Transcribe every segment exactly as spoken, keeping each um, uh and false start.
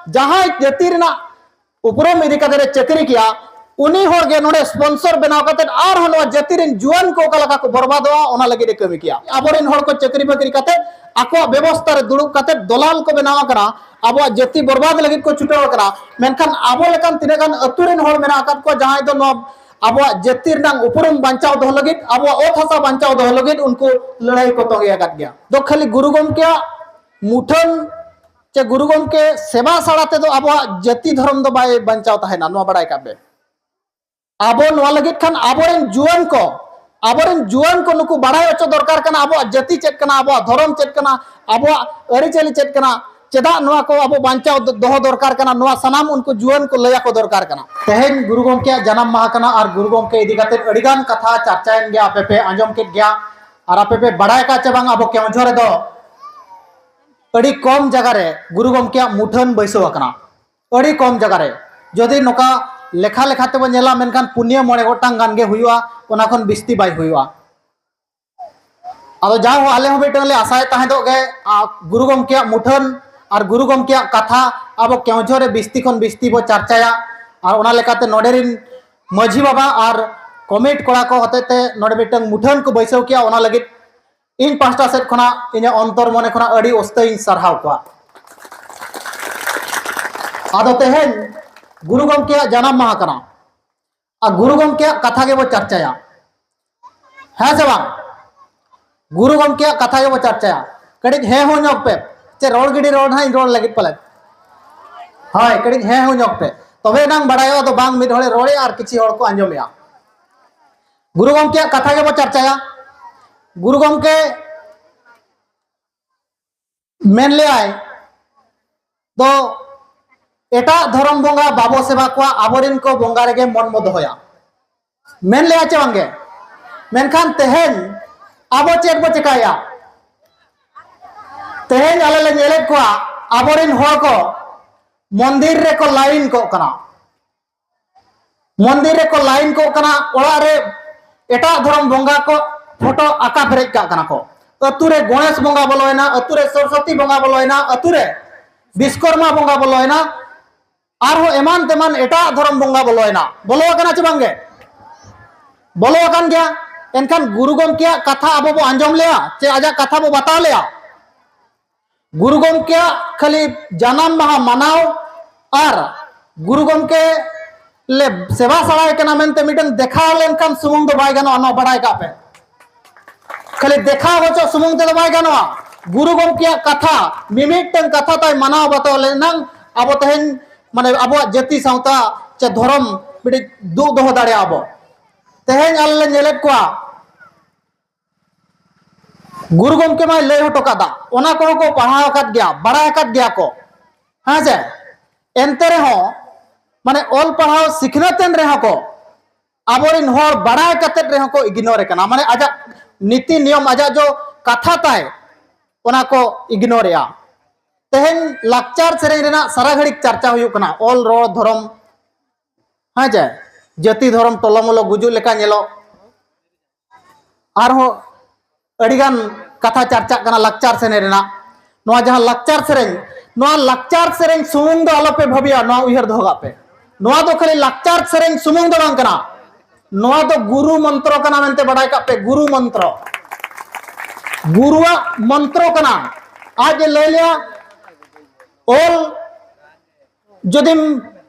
ᱡᱟᱦᱟᱸᱭ ᱡᱟᱹᱛᱤ ᱨᱮᱱᱟᱜ ᱩᱯᱨᱩᱢ ᱤᱫᱤ ᱠᱟᱛᱮ ᱮ ᱪᱟᱹᱠᱨᱤ ᱠᱮᱭᱟ, ᱩᱱᱤ ᱦᱚᱲ ᱜᱮ ᱱᱚᱰᱮ sponsor ᱵᱮᱱᱟᱣ ᱠᱟᱛᱮ ᱟᱨᱦᱚᱸ ᱱᱚᱣᱟ ᱡᱟᱹᱛᱤ ᱨᱮᱱ ᱡᱩᱣᱟᱹᱱ ᱠᱚ ᱚᱠᱟ ᱞᱮᱠᱟ ᱠᱚ ᱵᱚᱨᱵᱟᱫᱚᱜᱼᱟ, ᱚᱱᱟ ᱞᱟᱹᱜᱤᱫ ᱮ ᱠᱟᱹᱢᱤ ᱠᱮᱭᱟ᱾ ᱟᱵᱚᱨᱮᱱ ᱦᱚᱲ ᱠᱚ ᱪᱟᱹᱠᱨᱤ ᱵᱟᱹᱠᱨᱤ ᱠᱟᱛᱮ ᱟᱠᱚᱣᱟᱜ ᱵᱮᱵᱚᱥᱛᱟ ᱨᱮ ᱫᱩᱲᱩᱵ ᱠᱟᱛᱮ ᱫᱚᱞᱟᱞ ᱠᱚ ᱵᱮᱱᱟᱣ ᱟᱠᱟᱱᱟ, ᱟᱵᱚᱣᱟᱜ ᱡᱟᱹᱛᱤ ᱵᱚᱨᱵᱟᱫ ᱞᱟᱹᱜᱤᱫ ᱠᱚ ᱪᱷᱩᱴᱟᱹᱣ ᱟᱠᱟᱱᱟ᱾ ᱢᱮᱱᱠᱷᱟᱱ ᱟᱵᱚ ᱞᱮᱠᱟᱱ ᱛᱤᱱᱟᱹᱜ ᱜᱟᱱ ᱟᱹᱛᱩ ᱨᱮᱱ ᱦᱚᱲ ᱢᱮᱱᱟᱜ ᱟᱠᱟᱫ ᱠᱚᱣᱟ, ᱡᱟᱦᱟᱸᱭ ᱫᱚ ᱱᱚᱣᱟ ᱟᱵᱚᱣᱟᱜ ᱡᱟᱹᱛᱤ ᱨᱮᱱᱟᱜ ᱩᱯᱨᱩᱢ ᱵᱟᱧᱪᱟᱣ ᱫᱚᱦᱚ ᱞᱟᱹᱜᱤᱫ, ᱟᱵᱚᱣᱟᱜ ᱚᱛ ᱦᱟᱥᱟ ᱵᱟᱧᱪᱟᱣ ᱫᱚᱦᱚ ᱞᱟᱹᱜᱤᱫ ᱩᱱᱠᱩ ᱞᱟᱹᱲᱦᱟᱹᱭ ᱠᱚ ᱛᱚᱸᱜᱮ ᱟᱠᱟᱫ ᱜᱮᱭᱟ᱾ ᱫᱚ ᱠᱷᱟᱹᱞᱤ ᱜᱩᱨᱩ ᱜᱚᱢᱠᱮᱭᱟᱜ ᱢᱩᱴᱷᱟᱹᱱ ᱪᱮ ᱜᱩᱨᱩ ᱜᱚᱢᱠᱮ ᱥᱮᱵᱟ ᱥᱟᱲᱟ ᱛᱮᱫᱚ ᱟᱵᱚᱣᱟᱜ ᱡᱟᱹᱛᱤ ᱫᱷᱚᱨᱚᱢ ᱫᱚ ᱵᱟᱭ ᱵᱟᱧᱪᱟᱣ ᱛᱟᱦᱮᱱᱟ, ᱱᱚᱣᱟ ᱵᱟᱲᱟᱭ ᱠᱟᱜ ᱯᱮ᱾ ᱟᱵᱚ ᱱᱚᱣᱟ ᱞᱟᱹᱜᱤᱫ ᱠᱷᱟᱱ ᱟᱵᱚᱨᱮᱱ ᱡᱩᱣᱟᱹᱱ ᱠᱚ, ᱟᱵᱚᱨᱮᱱ ᱡᱩᱣᱟᱹᱱ ᱠᱚ ᱱᱩᱠᱩ ᱵᱟᱲᱟᱭ ᱦᱚᱪᱚ ᱫᱚᱨᱠᱟᱨ ᱠᱟᱱᱟ, ᱟᱵᱚᱣᱟᱜ ᱡᱟᱹᱛᱤ ᱪᱮᱫ ᱠᱟᱱᱟ, ᱟᱵᱚᱣᱟᱜ ᱫᱷᱚᱨᱚᱢ ᱪᱮᱫ ᱠᱟᱱᱟ, ᱟᱵᱚᱣᱟᱜ ᱟᱹᱨᱤᱪᱟᱹᱞᱤ ᱪᱮᱫ ᱠᱟᱱᱟ, ᱪᱮᱫᱟᱜ ᱱᱚᱣᱟ ᱠᱚ ᱟᱵᱚ ᱵᱟᱧᱪᱟᱣ ᱫᱚ-, ᱫᱚᱦᱚ ᱫᱚᱨᱠᱟᱨ ᱠᱟᱱᱟ, ᱱᱚᱣᱟ ᱥᱟᱱᱟᱢ ᱩᱱᱠᱩ ᱡᱩᱣᱟᱹᱱ ᱠᱚ ᱞᱟᱹᱭ ᱟᱠᱚ ᱫᱚᱨᱠᱟᱨ ᱠᱟᱱᱟ᱾ ᱛᱮᱦᱮᱧ ᱜᱩᱨᱩ ᱜᱚᱢᱠᱮᱭᱟᱜ ᱡᱟᱱᱟᱢ ᱢᱟᱦᱟ ᱠᱟᱱᱟ ᱟᱨ ᱜᱩᱨᱩ ᱜᱚᱢᱠᱮ ᱤᱫᱤ ᱠᱟᱛᱮ ᱟᱹᱰᱤᱜᱟᱱ ᱠᱟᱛᱷᱟ ᱪᱟᱨᱪᱟᱭᱮᱱ ᱜᱮᱭᱟ, ᱟᱯᱮ ᱯᱮ ᱟᱸᱡᱚᱢ ᱠᱮᱫ ᱜᱮᱭᱟ᱾ ᱟᱨ ᱟᱯᱮ ᱯᱮ ᱵᱟᱲᱟᱭ ᱟᱠᱟᱫ ᱪᱮ ᱵᱟᱝ, ᱟᱵᱚ ᱠᱮᱣᱡᱷᱚ ᱨᱮᱫᱚ ᱟᱹᱰᱤ ᱠᱚᱢ ᱡᱟᱭᱜᱟ ᱨᱮ ᱜᱩᱨᱩ ᱜᱚᱢᱠᱮᱭᱟᱜ ᱢᱩᱴᱷᱟᱹᱱ ᱵᱟᱹᱭᱥᱟᱹᱣ ᱟᱠᱟᱱᱟ, ᱟᱹᱰᱤ ᱠᱚᱢ ᱡᱟᱭᱜᱟ ᱨᱮ᱾ ᱡᱩᱫᱤ ᱱᱚᱝᱠᱟ ᱞᱮᱠᱷᱟ ᱞᱮᱠᱷᱟ ᱛᱮᱵᱚᱱ ᱧᱮᱞᱟ, ᱢᱮᱱᱠᱷᱟᱱ ᱯᱩᱱᱭᱟᱹ ᱢᱚᱬᱮ ᱜᱚᱴᱟᱝ ᱜᱟᱱ ᱜᱮ ᱦᱩᱭᱩᱜᱼᱟ, ᱚᱱᱟ ᱠᱷᱚᱱ ᱵᱤᱥᱛᱤ ᱵᱟᱭ ᱦᱩᱭᱩᱜᱼᱟ᱾ ᱟᱫᱚ ᱡᱟᱭᱦᱳᱠ, ᱟᱞᱮ ᱦᱚᱸ ᱢᱤᱫᱴᱟᱝ ᱞᱮ ᱟᱥᱟᱭᱮᱫ ᱛᱟᱦᱮᱸᱫᱚᱜ ᱜᱮ, ᱟ, ᱜᱩᱨᱩ ᱜᱚᱢᱠᱮᱭᱟᱜ ᱢᱩᱴᱷᱟᱹᱱ ᱟᱨ ᱜᱩᱨᱩ ᱜᱚᱢᱠᱮᱭᱟᱜ ᱠᱟᱛᱷᱟ ᱟᱵᱚ ᱠᱮᱣᱡᱷᱚ ᱨᱮ ᱵᱤᱥᱛᱤ ᱠᱷᱚᱱ ᱵᱤᱥᱛᱤ ᱵᱚ ᱪᱟᱨᱪᱟᱭᱟ᱾ ᱟᱨ ᱚᱱᱟ ᱞᱮᱠᱟᱛᱮ ᱱᱚᱰᱮ ᱨᱤᱱ ᱢᱟᱹᱡᱷᱤ ᱵᱟᱵᱟ ᱟᱨ ᱠᱚᱢᱤᱴ ᱠᱚᱲᱟ ᱠᱚ ᱦᱚᱛᱮᱛᱮ ᱱᱚᱰᱮ ᱢᱤᱫᱴᱟᱝ ᱢᱩᱴᱷᱟᱹᱱ ᱠᱚ ᱵᱟᱹᱭᱥᱟᱹᱣ ᱠᱮᱜᱼᱟ, ᱚᱱᱟ ᱞᱟᱹᱜᱤᱫ ᱤᱧ ᱯᱟᱦᱴᱟ ᱥᱮᱫ ᱠᱷᱚᱱᱟᱜ, ᱤᱧᱟᱹᱜ ᱚᱱᱛᱚᱨ ᱢᱚᱱᱮ ᱠᱷᱚᱱᱟᱜ ᱟᱹᱰᱤ ᱩᱥᱛᱟᱹᱭᱤᱧ ᱥᱟᱨᱦᱟᱣ ᱠᱚᱣᱟ᱾ ᱟᱫᱚ ᱛᱮᱦᱮᱧ ᱜᱩᱨᱩ ᱜᱚᱢᱠᱮᱭᱟᱜ ᱡᱟᱱᱟᱢ ᱢᱟᱦᱟ ᱠᱟᱱᱟ, ᱟᱨ ᱜᱩᱨᱩ ᱜᱚᱢᱠᱮᱭᱟᱜ ᱠᱟᱛᱷᱟ ᱜᱮᱵᱚ ᱪᱟᱨᱪᱟᱭᱟ, ᱦᱮᱸ ᱥᱮ ᱵᱟᱝ? ᱜᱩᱨᱩ ᱜᱚᱢᱠᱮᱭᱟᱜ ᱠᱟᱛᱷᱟ ᱜᱮᱵᱚ ᱪᱟᱨᱪᱟᱭᱟ᱾ ᱠᱟᱹᱴᱤᱡ ᱦᱮᱸ ᱦᱚᱸ ᱧᱚᱜ ᱯᱮ, ᱪᱮ ᱨᱚᱲ ᱜᱤᱰᱤ ᱨᱚᱲ ᱱᱟᱦᱟᱜ ᱤᱧ ᱨᱚᱲ ᱞᱟᱹᱜᱤᱫ ᱯᱟᱞᱮ? ᱦᱳᱭ, ᱠᱟᱹᱴᱤᱡ ᱦᱮᱸ ᱦᱚᱸ ᱧᱚᱜ ᱯᱮ, ᱛᱚᱵᱮ ᱮᱱᱟᱝ ᱵᱟᱲᱟᱭᱚᱜᱼᱟ᱾ ᱫᱚ ᱵᱟᱝ, ᱢᱤᱫ ᱦᱚᱲᱮ ᱨᱚᱲᱮᱜᱼᱟ ᱟᱨ ᱠᱤᱪᱷᱤ ᱦᱚᱲ ᱠᱚ ᱟᱸᱡᱚᱢᱮᱜᱼᱟ᱾ ᱜᱩᱨᱩ ᱜᱚᱢᱠᱮᱭᱟᱜ ᱠᱟᱛᱷᱟ ᱜᱮᱵᱚ ᱪᱟᱨᱪᱟᱭᱟ᱾ ᱜᱩᱨᱩ ᱜᱚᱢᱠᱮ ᱢᱮᱱ ᱞᱮᱭᱟᱭ, ᱫᱚ ᱮᱴᱟᱜ ᱫᱷᱚᱨᱚᱢ ᱵᱚᱸᱜᱟ ᱵᱟᱵᱚ ᱥᱮᱵᱟ ᱠᱚᱣᱟ, ᱟᱵᱚᱨᱮᱱ ᱠᱚ ᱵᱚᱸᱜᱟ ᱨᱮᱜᱮ ᱢᱚᱱ ᱵᱚ ᱫᱚᱦᱚᱭᱟ᱾ ᱢᱮᱱ ᱞᱮᱭᱟ ᱪᱮ ᱵᱟᱝᱜᱮ? ᱢᱮᱱᱠᱷᱟᱱ ᱛᱮᱦᱮᱧ ᱟᱵᱚ ᱪᱮᱫ ᱵᱚ ᱪᱮᱠᱟᱭᱟ? ᱛᱮᱦᱮᱧ ᱟᱞᱮ ᱞᱮ ᱧᱮᱞᱮᱫ ᱠᱚᱣᱟ, ᱟᱵᱚᱨᱮᱱ ᱦᱚᱲ ᱠᱚ ᱢᱚᱱᱫᱤᱨ ᱨᱮᱠᱚ ᱞᱟᱭᱤᱱ ᱠᱚᱜ ᱠᱟᱱᱟ᱾ ᱢᱚᱱᱫᱤᱨ ᱨᱮᱠᱚ ᱞᱟᱭᱤᱱ ᱠᱚᱜ ᱠᱟᱱᱟ, ᱚᱲᱟᱜ ᱨᱮ ᱮᱴᱟᱜ ᱫᱷᱚᱨᱚᱢ ᱵᱚᱸᱜᱟ ᱠᱚ ᱯᱷᱳᱴᱳ ᱟᱸᱠᱟ ᱯᱮᱨᱮᱡ ᱠᱟᱜ ᱠᱟᱱᱟ ᱠᱚ᱾ ᱟᱹᱛᱩ ᱨᱮ ᱜᱚᱬᱮᱥ ᱵᱚᱸᱜᱟ ᱵᱚᱞᱚᱭᱮᱱᱟ, ᱟᱹᱛᱩ ᱨᱮ ᱥᱚᱨᱚᱥᱚᱛᱤ ᱵᱚᱸᱜᱟ ᱵᱚᱞᱚᱭᱮᱱᱟ, ᱟᱹᱛᱩ ᱨᱮ ᱵᱤᱥᱠᱚᱨᱢᱟ ᱵᱚᱸᱜᱟ ᱵᱚᱞᱚᱭᱮᱱᱟ, ᱟᱨᱦᱚᱸ ᱮᱢᱟᱱ ᱛᱮᱢᱟᱱ ᱮᱴᱟᱜ ᱫᱷᱚᱨᱚᱢ ᱵᱚᱸᱜᱟ ᱵᱚᱞᱚᱭᱮᱱᱟ᱾ ᱵᱚᱞᱚ ᱟᱠᱟᱱᱟ ᱪᱮ ᱵᱟᱝᱜᱮ? ᱵᱚᱞᱚ ᱟᱠᱟᱱ ᱜᱮᱭᱟ᱾ ᱮᱱᱠᱷᱟᱱ ᱜᱩᱨᱩ ᱜᱚᱢᱠᱮᱭᱟᱜ ᱠᱟᱛᱷᱟ ᱟᱵᱚ ᱵᱚ ᱟᱸᱡᱚᱢ ᱞᱮᱭᱟ ᱪᱮ ᱟᱡᱟᱜ ᱠᱟᱛᱷᱟ ᱵᱚ ᱵᱟᱛᱟᱣ ᱞᱮᱭᱟ? ᱜᱩᱨᱩ ᱜᱚᱢᱠᱮᱭᱟᱜ ᱠᱷᱟᱹᱞᱤ ᱡᱟᱱᱟᱢ ᱢᱟᱦᱟ ᱢᱟᱱᱟᱣ ᱟᱨ ᱜᱩᱨᱩ ᱜᱚᱢᱠᱮ ᱞᱮ ᱥᱮᱵᱟ ᱥᱟᱲᱟᱭ ᱠᱟᱱᱟ ᱢᱮᱱᱛᱮ ᱢᱤᱫᱴᱟᱝ ᱫᱮᱠᱷᱟᱣ ᱞᱮᱱᱠᱷᱟᱱ ᱥᱩᱢᱩᱝ ᱫᱚ ᱵᱟᱭ ᱜᱟᱱᱚᱜᱼᱟ, ᱱᱚᱣᱟ ᱵᱟᱲᱟᱭ ᱠᱟᱜ ᱯᱮ᱾ ᱠᱷᱟᱹᱞᱤ ᱫᱮᱠᱷᱟᱣ ᱦᱚᱪᱚ ᱥᱩᱢᱩᱝ ᱛᱮᱫᱚ ᱵᱟᱭ ᱜᱟᱱᱚᱜᱼᱟ᱾ ᱜᱩᱨᱩ ᱜᱚᱢᱠᱮᱭᱟᱜ ᱠᱟᱛᱷᱟ, ᱢᱤᱢᱤᱫᱴᱟᱝ ᱠᱟᱛᱷᱟ ᱛᱟᱭ ᱢᱟᱱᱟᱣ ᱵᱟᱛᱟᱣ ᱞᱮᱱᱟᱝ ᱟᱵᱚ ᱛᱮᱦᱮᱧ, ᱢᱟᱱᱮ, ᱟᱵᱚᱣᱟᱜ ᱡᱟᱹᱛᱤ ᱥᱟᱶᱛᱟ ᱪᱮ ᱫᱷᱚᱨᱚᱢ ᱢᱤᱫᱴᱤᱡ ᱫᱩᱜ ᱫᱚᱦᱚ ᱫᱟᱲᱮᱭᱟᱜᱼᱟ ᱵᱚ᱾ ᱛᱮᱦᱮᱧ ᱟᱞᱮ ᱞᱮ ᱧᱮᱞᱮᱫ ᱠᱚᱣᱟ, ᱜᱩᱨᱩ ᱜᱚᱢᱠᱮ ᱢᱟᱭ ᱞᱟᱹᱭ ᱦᱚᱴᱚ ᱠᱟᱫᱟ, ᱚᱱᱟ ᱠᱚᱦᱚᱸ ᱠᱚ ᱯᱟᱲᱦᱟᱣ ᱟᱠᱟᱫ ᱜᱮᱭᱟ, ᱵᱟᱲᱟᱭ ᱟᱠᱟᱫ ᱜᱮᱭᱟ ᱠᱚ, ᱦᱮᱸ ᱥᱮ? ᱮᱱᱛᱮ ᱨᱮᱦᱚᱸ, ᱢᱟᱱᱮ, ᱚᱞ ᱯᱟᱲᱦᱟᱣ ᱥᱤᱠᱷᱱᱟᱹᱛ ᱮᱱ ᱨᱮᱦᱚᱸ ᱠᱚ, ᱟᱵᱚᱨᱮᱱ ᱦᱚᱲ ᱵᱟᱲᱟᱭ ᱠᱟᱛᱮᱫ ᱨᱮᱦᱚᱸ ᱠᱚ ᱤᱜᱱᱳᱨ ᱮ ᱠᱟᱱᱟ᱾ ᱢᱟᱱᱮ, ᱟᱡᱟᱜ ᱱᱤᱛᱤ ᱱᱤᱭᱚᱢ, ᱟᱡᱟᱜ ᱡᱚ ᱠᱟᱛᱷᱟ ᱛᱟᱭ, ᱚᱱᱟ ᱠᱚ ᱤᱜᱱᱳᱨ ᱮᱜᱼᱟ᱾ ᱛᱮᱦᱮᱧ ᱞᱟᱠᱪᱟᱨ ᱥᱮᱨᱮᱧ ᱨᱮᱱᱟᱜ ᱥᱟᱨᱟ ᱜᱷᱟᱹᱲᱤᱡ ᱪᱟᱨᱪᱟ ᱦᱩᱭᱩᱜ ᱠᱟᱱᱟ, ᱚᱞ, ᱨᱚᱲ, ᱫᱷᱚᱨᱚᱢ, ᱦᱮᱸ ᱪᱮ, ᱡᱟᱹᱛᱤ, ᱫᱷᱚᱨᱚᱢ, ᱴᱚᱞᱚᱢᱚᱞᱚ, ᱜᱩᱡᱩᱜ ᱞᱮᱠᱟ ᱧᱮᱞᱚᱜ᱾ ᱟᱨᱦᱚᱸ ᱟᱹᱰᱤᱜᱟᱱ ᱠᱟᱛᱷᱟ ᱪᱟᱨᱪᱟᱜ ᱠᱟᱱᱟ ᱞᱟᱠᱪᱟᱨ ᱥᱮᱨᱮᱧ ᱨᱮᱱᱟᱜ᱾ ᱱᱚᱣᱟ ᱡᱟᱦᱟᱸ ᱞᱟᱠᱪᱟᱨ ᱥᱮᱨᱮᱧ, ᱱᱚᱣᱟ ᱞᱟᱠᱪᱟᱨ ᱥᱮᱨᱮᱧ ᱥᱩᱢᱩᱝ ᱫᱚ ᱟᱞᱚᱯᱮ ᱵᱷᱟᱹᱵᱤᱭᱟ, ᱱᱚᱣᱟ ᱩᱭᱦᱟᱹᱨ ᱫᱚᱦᱚ ᱠᱟᱜ ᱯᱮ᱾ ᱱᱚᱣᱟ ᱫᱚ ᱠᱷᱟᱹᱞᱤ ᱞᱟᱠᱪᱟᱨ ᱥᱮᱨᱮᱧ ᱥᱩᱢᱩᱝ ᱫᱚ ᱵᱟᱝ ᱠᱟᱱᱟ, ᱱᱚᱣᱟ ᱫᱚ ᱜᱩᱨᱩ ᱢᱚᱱᱛᱨᱚ ᱠᱟᱱᱟ ᱢᱮᱱᱛᱮ ᱵᱟᱰᱟᱭ ᱠᱟᱜ ᱯᱮ᱾ ᱜᱩᱨᱩ ᱢᱚᱱᱛᱨᱚ, ᱜᱩᱨᱩᱣᱟᱜ ᱢᱚᱱᱛᱨᱚ ᱠᱟᱱᱟ᱾ ᱟᱡ ᱮ ᱞᱟᱹᱭ ᱞᱮᱭᱟ, ᱚᱞ ᱡᱩᱫᱤᱢ,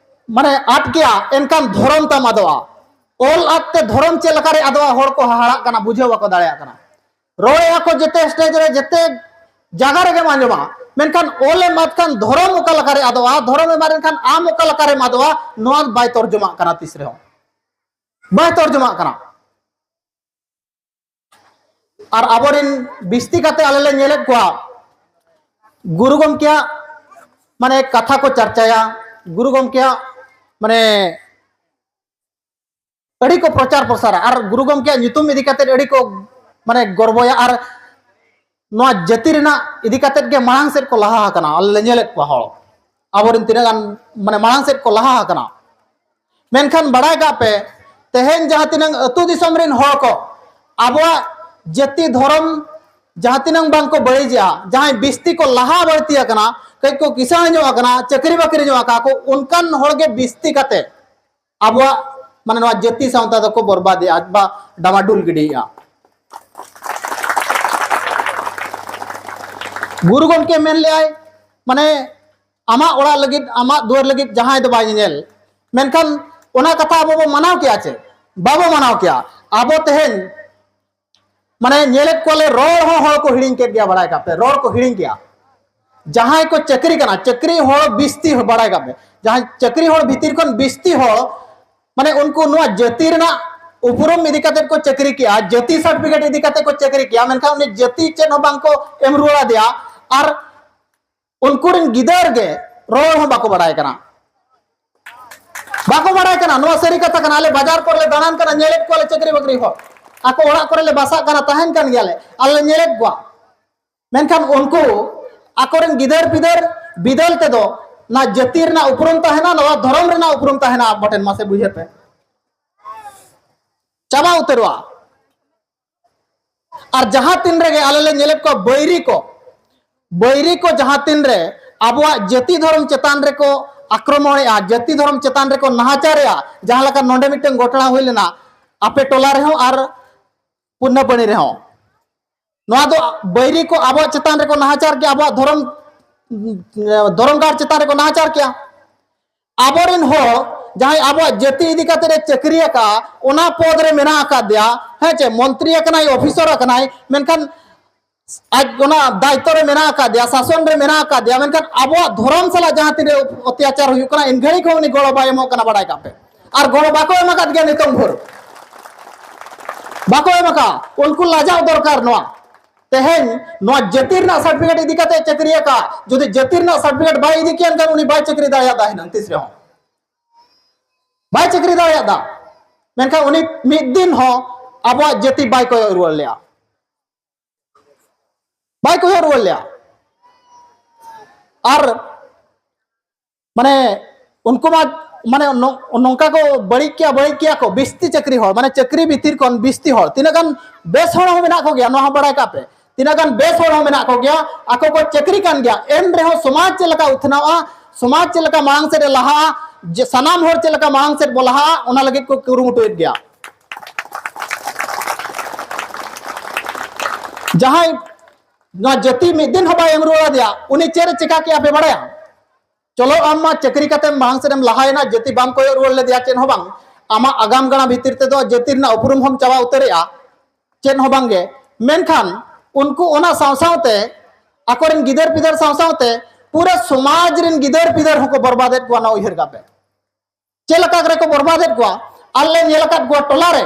ᱢᱟᱱᱮ, ᱟᱫ ᱠᱮᱭᱟ, ᱮᱱᱠᱷᱟᱱ ᱫᱷᱚᱨᱚᱢ ᱛᱟᱢ ᱟᱫᱚᱜᱼᱟ᱾ ᱚᱞ ᱟᱫ ᱛᱮ ᱫᱷᱚᱨᱚᱢ ᱪᱮᱫ ᱞᱮᱠᱟᱨᱮ ᱟᱫᱚᱜᱼᱟ, ᱦᱚᱲ ᱠᱚ ᱦᱟᱦᱟᱲᱟᱜ ᱠᱟᱱᱟ, ᱵᱩᱡᱷᱟᱹᱣ ᱵᱟᱠᱚ ᱫᱟᱲᱮᱭᱟᱜ ᱠᱟᱱᱟ᱾ ᱨᱚᱲᱮᱜᱼᱟ ᱠᱚ ᱡᱮᱛᱮ ᱥᱴᱮᱡ ᱨᱮ, ᱡᱮᱛᱮ ᱡᱟᱭᱜᱟ ᱨᱮᱜᱮᱢ ᱟᱸᱡᱚᱢᱟ, ᱢᱮᱱᱠᱷᱟᱱ ᱚᱞᱮᱢ ᱟᱫ ᱠᱷᱟᱱ ᱫᱷᱚᱨᱚᱢ ᱚᱠᱟ ᱞᱮᱠᱟᱨᱮ ᱟᱫᱚᱜᱼᱟ, ᱫᱷᱚᱨᱚᱢᱮᱢ ᱟᱫ ᱮᱱᱠᱷᱟᱱ ᱟᱢ ᱚᱠᱟ ᱞᱮᱠᱟᱨᱮᱢ ᱟᱫᱚᱜᱼᱟ, ᱱᱚᱣᱟ ᱵᱟᱭ ᱛᱚᱨᱡᱚᱢᱟᱜ ᱠᱟᱱᱟ ᱛᱤᱥ ᱨᱮᱦᱚᱸ, ᱵᱟᱭ ᱛᱚᱨᱡᱚᱢᱟᱜ ᱠᱟᱱᱟ᱾ ᱟᱨ ᱟᱵᱚᱨᱮᱱ ᱵᱤᱥᱛᱤ ᱠᱟᱛᱮ ᱟᱞᱮ ᱞᱮ ᱧᱮᱞᱮᱫ ᱠᱚᱣᱟ, ᱜᱩᱨᱩ ᱜᱚᱢᱠᱮᱭᱟᱜ, ᱢᱟᱱᱮ, ᱠᱟᱛᱷᱟ ᱠᱚ ᱪᱟᱨᱪᱟᱭᱟ, ᱜᱩᱨᱩ ᱜᱚᱢᱠᱮᱭᱟᱜ, ᱢᱟᱱᱮ, ᱟᱹᱰᱤ ᱠᱚ ᱯᱨᱚᱪᱟᱨ ᱯᱨᱚᱥᱟᱨᱟ ᱟᱨ ᱜᱩᱨᱩ ᱜᱚᱢᱠᱮᱭᱟᱜ ᱧᱩᱛᱩᱢ ᱤᱫᱤ ᱠᱟᱛᱮ ᱟᱹᱰᱤ ᱠᱚ, ᱢᱟᱱᱮ, ᱜᱚᱨᱵᱚᱭᱟ ᱟᱨ ᱱᱚᱣᱟ ᱡᱟᱹᱛᱤ ᱨᱮᱱᱟᱜ ᱤᱫᱤ ᱠᱟᱛᱮ ᱜᱮ ᱢᱟᱲᱟᱝ ᱥᱮᱫ ᱠᱚ ᱞᱟᱦᱟ ᱟᱠᱟᱱᱟ᱾ ᱟᱞᱮ ᱞᱮ ᱧᱮᱞᱮᱫ ᱠᱚᱣᱟ ᱦᱚᱲ, ᱟᱵᱚᱨᱮᱱ ᱛᱤᱱᱟᱹᱜ ᱜᱟᱱ, ᱢᱟᱱᱮ, ᱢᱟᱲᱟᱝ ᱥᱮᱫ ᱠᱚ ᱞᱟᱦᱟ ᱟᱠᱟᱱᱟ᱾ ᱢᱮᱱᱠᱷᱟᱱ ᱵᱟᱲᱟᱭ ᱠᱟᱜ ᱯᱮ, ᱛᱮᱦᱮᱧ ᱡᱟᱦᱟᱸ ᱛᱤᱱᱟᱹᱜ ᱟᱹᱛᱩ ᱫᱤᱥᱚᱢ ᱨᱮᱱ ᱦᱚᱲ ᱠᱚ ᱟᱵᱚᱣᱟᱜ ᱡᱟᱹᱛᱤ ᱫᱷᱚᱨᱚᱢ ᱡᱟᱦᱟᱸ ᱛᱤᱱᱟᱹᱝ ᱵᱟᱝ ᱠᱚ ᱵᱟᱹᱲᱤᱡᱮᱜᱼᱟ, ᱡᱟᱦᱟᱸᱭ ᱵᱤᱥᱛᱤ ᱠᱚ ᱞᱟᱦᱟ ᱵᱟᱹᱲᱛᱤ ᱟᱠᱟᱱᱟ, ᱠᱟᱹᱡ ᱠᱚ ᱠᱤᱥᱟᱹᱬ ᱧᱚᱜ ᱟᱠᱟᱱᱟ, ᱪᱟᱹᱠᱨᱤ ᱵᱟᱹᱠᱨᱤ ᱧᱚᱜ ᱟᱠᱟᱫ ᱠᱚ, ᱚᱱᱠᱟᱱ ᱦᱚᱲ ᱜᱮ ᱵᱤᱥᱛᱤ ᱠᱟᱛᱮ ᱟᱵᱚᱣᱟᱜ, ᱢᱟᱱᱮ, ᱱᱚᱣᱟ ᱡᱟᱹᱛᱤ ᱥᱟᱶᱛᱟ ᱫᱚᱠᱚ ᱵᱚᱨᱵᱟᱫᱮᱜᱼᱟ ᱵᱟ ᱰᱟᱢᱟᱰᱩᱞ ᱜᱤᱰᱤᱭᱮᱜᱼᱟ᱾ ᱜᱩᱨᱩ ᱜᱚᱢᱠᱮ ᱢᱮᱱ ᱞᱮᱜᱼᱟᱭ, ᱢᱟᱱᱮ, ᱟᱢᱟᱜ ᱚᱲᱟᱜ ᱞᱟᱹᱜᱤᱫ, ᱟᱢᱟᱜ ᱫᱩᱣᱟᱹᱨ ᱞᱟᱹᱜᱤᱫ ᱡᱟᱦᱟᱸᱭ ᱫᱚ ᱵᱟᱭ ᱧᱮᱧᱮᱞ᱾ ᱢᱮᱱᱠᱷᱟᱱ ᱚᱱᱟ ᱠᱟᱛᱷᱟ ᱟᱵᱚ ᱵᱚ ᱢᱟᱱᱟᱣ ᱠᱮᱭᱟ ᱪᱮ? ᱵᱟᱵᱚ ᱢᱟᱱᱟᱣ ᱠᱮᱭᱟ᱾ ᱟᱵᱚ ᱛᱮᱦᱮᱧ, ᱢᱟᱱᱮ, ᱧᱮᱞᱮᱫ ᱠᱚᱣᱟᱞᱮ, ᱨᱚᱲ ᱦᱚᱸ ᱦᱚᱲ ᱠᱚ ᱦᱤᱲᱤᱧ ᱠᱮᱫ ᱜᱮᱭᱟ, ᱵᱟᱲᱟᱭ ᱠᱟᱜ ᱯᱮ, ᱨᱚᱲ ᱠᱚ ᱦᱤᱲᱤᱧ ᱠᱮᱜᱼᱟ᱾ ᱡᱟᱦᱟᱸᱭ ᱠᱚ ᱪᱟᱹᱠᱨᱤ ᱠᱟᱱᱟ, ᱪᱟᱹᱠᱨᱤ ᱦᱚᱲ ᱵᱤᱥᱛᱤ ᱦᱚᱲ, ᱵᱟᱲᱟᱭ ᱠᱟᱜ ᱯᱮ, ᱡᱟᱦᱟᱸᱭ ᱪᱟᱹᱠᱨᱤ ᱦᱚᱲ ᱵᱷᱤᱛᱤᱨ ᱠᱷᱚᱱ ᱵᱤᱥᱛᱤ ᱦᱚᱲ, ᱢᱟᱱᱮ, ᱩᱱᱠᱩ ᱱᱚᱣᱟ ᱡᱟᱹᱛᱤ ᱨᱮᱱᱟᱜ ᱩᱯᱨᱩᱢ ᱤᱫᱤ ᱠᱟᱛᱮ ᱠᱚ ᱪᱟᱹᱠᱨᱤ ᱠᱮᱜᱼᱟ, ᱡᱟᱹᱛᱤ ᱥᱟᱨᱴᱤᱯᱷᱤᱠᱮᱴ ᱤᱫᱤ ᱠᱟᱛᱮ ᱠᱚ ᱪᱟᱹᱠᱨᱤ ᱠᱮᱜᱼᱟ, ᱢᱮᱱᱠᱷᱟᱱ ᱩᱱᱤ ᱡᱟᱹᱛᱤ ᱪᱮᱫ ᱦᱚᱸ ᱵᱟᱝ ᱠᱚ ᱮᱢ ᱨᱩᱣᱟᱹᱲ ᱟᱫᱮᱭᱟ᱾ ᱟᱨ ᱩᱱᱠᱩ ᱨᱮᱱ ᱜᱤᱫᱟᱹᱨ ᱜᱮ ᱨᱚᱲ ᱦᱚᱸ ᱵᱟᱠᱚ ᱵᱟᱲᱟᱭ ᱠᱟᱱᱟ, ᱵᱟᱠᱚ ᱵᱟᱲᱟᱭ ᱠᱟᱱᱟ᱾ ᱱᱚᱣᱟ ᱥᱟᱹᱨᱤ ᱠᱟᱛᱷᱟ ᱠᱟᱱᱟ᱾ ᱟᱞᱮ ᱵᱟᱡᱟᱨ ᱠᱚᱨᱮ ᱞᱮ ᱫᱟᱬᱟᱱ ᱠᱟᱱᱟ, ᱧᱮᱞᱮᱫ ᱠᱚᱣᱟᱞᱮ ᱪᱟᱹᱠᱨᱤ ᱵᱟᱹᱠᱨᱤ ᱦᱚᱲ, ᱟᱠᱚ ᱚᱲᱟᱜ ᱠᱚᱨᱮ ᱞᱮ ᱵᱟᱥᱟᱜ ᱠᱟᱱᱟ, ᱛᱟᱦᱮᱱ ᱠᱟᱱ ᱜᱮᱭᱟᱞᱮ, ᱟᱞᱮ ᱞᱮ ᱧᱮᱞᱮᱫ ᱠᱚᱣᱟ᱾ ᱢᱮᱱᱠᱷᱟᱱ ᱩᱱᱠᱩ ᱟᱠᱚᱨᱮᱱ ᱜᱤᱫᱟᱹᱨ ᱯᱤᱫᱟᱹᱨ ᱵᱤᱫᱟᱹᱞ ᱛᱮᱫᱚ ᱱᱚᱣᱟ ᱡᱟᱹᱛᱤ ᱨᱮᱱᱟᱜ ᱩᱯᱨᱩᱢ ᱛᱟᱦᱮᱱᱟ, ᱱᱚᱣᱟ ᱫᱷᱚᱨᱚᱢ ᱨᱮᱱᱟᱜ ᱩᱯᱨᱩᱢ ᱛᱟᱦᱮᱱᱟ ᱟᱵᱚ ᱴᱷᱮᱱ? ᱢᱟᱥᱮ ᱵᱩᱡᱷᱟᱹᱣ ᱯᱮ, ᱪᱟᱵᱟ ᱩᱛᱟᱹᱨᱚᱜᱼᱟ᱾ ᱟᱨ ᱡᱟᱦᱟᱸ ᱛᱤᱱ ᱨᱮᱜᱮ ᱟᱞᱮ ᱞᱮ ᱧᱮᱞᱮᱫ ᱠᱚᱣᱟ ᱵᱟᱹᱭᱨᱤ ᱠᱚ, ᱵᱟᱹᱭᱨᱤ ᱠᱚ ᱡᱟᱦᱟᱸ ᱛᱤᱱ ᱨᱮ ᱟᱵᱚᱣᱟᱜ ᱡᱟᱹᱛᱤ ᱫᱷᱚᱨᱚᱢ ᱪᱮᱛᱟᱱ ᱨᱮᱠᱚ ᱟᱠᱨᱚᱢᱚᱬᱮᱜᱼᱟ, ᱡᱟᱹᱛᱤ ᱫᱷᱚᱨᱚᱢ ᱪᱮᱛᱟᱱ ᱨᱮᱠᱚ ᱱᱟᱦᱟᱪᱟᱨᱮᱜᱼᱟ, ᱡᱟᱦᱟᱸ ᱞᱮᱠᱟ ᱱᱚᱰᱮ ᱢᱤᱫᱴᱟᱝ ᱜᱷᱚᱴᱚᱱᱟ ᱦᱩᱭ ᱞᱮᱱᱟ ᱟᱯᱮ ᱴᱚᱞᱟ ᱨᱮᱦᱚᱸ ᱟᱨ ᱯᱩᱱᱱᱟᱯᱟᱹᱲᱤ ᱨᱮᱦᱚᱸ, ᱱᱚᱣᱟ ᱫᱚ ᱵᱟᱹᱭᱨᱤ ᱠᱚ ᱟᱵᱚᱣᱟᱜ ᱪᱮᱛᱟᱱ ᱨᱮᱠᱚ ᱱᱟᱦᱟᱪᱟᱨ ᱠᱮᱜᱼᱟ, ᱟᱵᱚᱣᱟᱜ ᱫᱷᱚᱨᱚᱢ, ᱫᱷᱚᱨᱚᱢ ᱜᱟᱲ ᱪᱮᱛᱟᱱ ᱨᱮᱠᱚ ᱱᱟᱦᱟᱪᱟᱨ ᱠᱮᱜᱼᱟ᱾ ᱟᱵᱚᱨᱮᱱ ᱦᱚᱲ ᱡᱟᱦᱟᱸᱭ ᱟᱵᱚᱣᱟᱜ ᱡᱟᱹᱛᱤ ᱤᱫᱤ ᱠᱟᱛᱮ ᱮ ᱪᱟᱹᱠᱨᱤ ᱟᱠᱟᱫᱼᱟ, ᱚᱱᱟ ᱯᱚᱫᱽ ᱨᱮ ᱢᱮᱱᱟᱜ ᱟᱠᱟᱫᱮᱭᱟ, ᱦᱮᱸ ᱪᱮ, ᱢᱚᱱᱛᱨᱤ ᱟᱠᱟᱱᱟᱭ, ᱚᱯᱷᱤᱥᱟᱨ ᱟᱠᱟᱱᱟᱭ, ᱢᱮᱱᱠᱷᱟᱱ ᱟᱡ ᱚᱱᱟ ᱫᱟᱭᱤᱛᱛᱚ ᱨᱮ ᱢᱮᱱᱟᱜ ᱟᱠᱟᱫᱮᱭᱟ, ᱥᱟᱥᱚᱱ ᱨᱮ ᱢᱮᱱᱟᱜ ᱟᱠᱟᱫᱮᱭᱟ, ᱢᱮᱱᱠᱷᱟᱱ ᱟᱵᱚᱣᱟᱜ ᱫᱷᱚᱨᱚᱢ ᱥᱟᱞᱟᱜ ᱡᱟᱦᱟᱸ ᱛᱤᱱᱟᱹᱜ ᱚᱛᱛᱟᱪᱟᱨ ᱦᱩᱭᱩᱜ ᱠᱟᱱᱟ, ᱮᱱ ᱜᱷᱟᱹᱲᱤᱡ ᱦᱚᱸ ᱩᱱᱤ ᱜᱚᱲᱚ ᱵᱟᱭ ᱮᱢᱚᱜ ᱠᱟᱱᱟ, ᱵᱟᱲᱟᱭ ᱠᱟᱜ ᱯᱮ᱾ ᱟᱨ ᱜᱚᱲᱚ ᱵᱟᱠᱚ ᱮᱢ ᱟᱠᱟᱫ ᱜᱮᱭᱟ ᱱᱤᱛᱚᱝ ᱵᱷᱳᱨ, ᱵᱟᱠᱚ ᱮᱢ ᱟᱠᱟᱫ᱾ ᱩᱱᱠᱩ ᱞᱟᱡᱟᱣ ᱫᱚᱨᱠᱟᱨ ᱱᱚᱣᱟ᱾ ᱛᱮᱦᱮᱧ ᱱᱚᱣᱟ ᱡᱟᱹᱛᱤ ᱨᱮᱱᱟᱜ ᱥᱟᱨᱴᱤᱯᱷᱤᱠᱮᱴ ᱤᱫᱤ ᱠᱟᱛᱮ ᱪᱟᱹᱠᱨᱤ ᱟᱠᱟᱫ, ᱡᱩᱫᱤ ᱡᱟᱹᱛᱤ ᱨᱮᱱᱟᱜ ᱥᱟᱨᱴᱤᱯᱷᱤᱠᱮᱴ ᱵᱟᱭ ᱤᱫᱤ ᱠᱮᱭᱟ, ᱮᱱᱠᱷᱟᱱ ᱩᱱᱤ ᱵᱟᱭ ᱪᱟᱹᱠᱨᱤ ᱫᱟᱲᱮᱭᱟᱫᱟ ᱦᱤᱱᱟᱹᱝ ᱛᱤᱥ ᱨᱮᱦᱚᱸ᱾ ᱵᱟᱭ ᱪᱟᱹᱠᱨᱤ ᱫᱟᱲᱮᱭᱟᱫᱟ᱾ ᱢᱮᱱᱠᱷᱟᱱ ᱩᱱᱤ ᱢᱤᱫ ᱫᱤᱱ ᱦᱚᱸ ᱟᱵᱚᱣᱟᱜ ᱡᱟᱹᱛᱤ ᱵᱟᱭ ᱠᱚᱭᱚᱜ ᱨᱩᱣᱟᱹᱲ ᱞᱮᱜᱼᱟ, ᱵᱟᱭ ᱠᱚᱭᱚᱜ ᱨᱩᱣᱟᱹᱲ ᱞᱮᱜᱼᱟ᱾ ᱟᱨ, ᱢᱟᱱᱮ, ᱩᱱᱠᱩ ᱢᱟ, ᱢᱟᱱᱮ, ᱱᱚ-, ᱱᱚᱝᱠᱟ ᱠᱚ ᱵᱟᱹᱲᱤᱡ ᱠᱮᱭᱟ, ᱵᱟᱹᱲᱤᱡ ᱠᱮᱭᱟ ᱠᱚ, ᱵᱤᱥᱛᱤ ᱪᱟᱹᱠᱨᱤ ᱦᱚᱲ, ᱢᱟᱱᱮ, ᱪᱟᱹᱠᱨᱤ ᱵᱷᱤᱛᱤᱨ ᱠᱷᱚᱱ ᱵᱤᱥᱛᱤ ᱦᱚᱲ, ᱛᱤᱱᱟᱹᱜ ᱜᱟᱱ ᱵᱮᱥ ᱦᱚᱲ ᱦᱚᱸ ᱢᱮᱱᱟᱜ ᱠᱚᱜᱮᱭᱟ, ᱱᱚᱣᱟ ᱦᱚᱸ ᱵᱟᱲᱟᱭ ᱠᱟᱜ ᱯᱮ᱾ ᱛᱤᱱᱟᱹᱜ ᱜᱟᱱ ᱵᱮᱥ ᱦᱚᱲ ᱦᱚᱸ ᱢᱮᱱᱟᱜ ᱠᱚᱜᱮᱭᱟ, ᱟᱠᱚ ᱠᱚ ᱪᱟᱹᱠᱨᱤ ᱠᱟᱱ ᱜᱮᱭᱟ, ᱮᱱ ᱨᱮᱦᱚᱸ ᱥᱚᱢᱟᱡᱽ ᱪᱮᱫ ᱞᱮᱠᱟ ᱩᱛᱱᱟᱹᱣᱟ, ᱥᱚᱢᱟᱡᱽ ᱪᱮᱫ ᱞᱮᱠᱟ ᱢᱟᱲᱟᱝ ᱥᱮᱫ ᱮ ᱞᱟᱦᱟᱜᱼᱟ, ᱡᱮ ᱥᱟᱱᱟᱢ ᱦᱚᱲ ᱪᱮᱫ ᱞᱮᱠᱟ ᱢᱟᱲᱟᱝ ᱥᱮᱫ ᱵᱚ ᱞᱟᱦᱟᱜᱼᱟ, ᱚᱱᱟ ᱞᱟᱹᱜᱤᱫ ᱠᱚ ᱠᱩᱨᱩᱢᱩᱴᱩᱭᱮᱫ ᱜᱮᱭᱟ᱾ ᱡᱟᱦᱟᱸᱭ ᱱᱚᱣᱟ ᱡᱟᱹᱛᱤ ᱢᱤᱫ ᱫᱤᱱ ᱦᱚᱸ ᱵᱟᱭ ᱮᱢ ᱨᱩᱣᱟᱹᱲ ᱟᱫᱮᱭᱟ, ᱩᱱᱤ ᱪᱮᱫ ᱮ ᱪᱮᱠᱟ ᱠᱮᱜᱼᱟ ᱯᱮ ᱵᱟᱲᱟᱭᱟ? ᱪᱚᱞᱚ, ᱟᱢ ᱢᱟ ᱪᱟᱹᱠᱨᱤ ᱠᱟᱛᱮᱢ ᱢᱟᱲᱟᱝ ᱥᱮᱫ ᱮᱢ ᱞᱟᱦᱟᱭᱮᱱᱟ, ᱡᱟᱹᱛᱤ ᱵᱟᱢ ᱠᱚᱭᱚᱜ ᱨᱩᱣᱟᱹᱲ ᱞᱮᱫᱮᱭᱟ, ᱪᱮᱫ ᱦᱚᱸ ᱵᱟᱝ᱾ ᱟᱢᱟᱜ ᱟᱜᱟᱢ ᱜᱟᱲᱟ ᱵᱷᱤᱛᱤᱨ ᱛᱮᱫᱚ ᱡᱟᱹᱛᱤ ᱨᱮᱱᱟᱜ ᱩᱯᱨᱩᱢ ᱦᱚᱸᱢ ᱪᱟᱵᱟ ᱩᱛᱟᱹᱨᱮᱜᱼᱟ, ᱪᱮᱫ ᱦᱚᱸ ᱵᱟᱝᱜᱮ᱾ ᱢᱮᱱᱠᱷᱟᱱ ᱩᱱᱠᱩ ᱚᱱᱟ ᱥᱟᱶ ᱥᱟᱶᱛᱮ ᱟᱠᱚᱨᱮᱱ ᱜᱤᱫᱟᱹᱨ ᱯᱤᱫᱟᱹᱨ ᱥᱟᱶ ᱥᱟᱶᱛᱮ ᱯᱩᱨᱟᱹ ᱥᱚᱢᱟᱡᱽ ᱨᱮᱱ ᱜᱤᱫᱟᱹᱨ ᱯᱤᱫᱟᱹᱨ ᱦᱚᱸᱠᱚ ᱵᱚᱨᱵᱟᱫᱮᱫ ᱠᱚᱣᱟ᱾ ᱱᱚᱣᱟ ᱩᱭᱦᱟᱹᱨ ᱠᱟᱜ ᱯᱮ, ᱪᱮᱫ ᱞᱮᱠᱟ ᱠᱚᱨᱮ ᱠᱚ ᱵᱚᱨᱵᱟᱫᱮᱫ ᱠᱚᱣᱟ᱾ ᱟᱨ ᱞᱮ ᱧᱮᱞ ᱟᱠᱟᱫ ᱠᱚᱣᱟ ᱴᱚᱞᱟᱨᱮ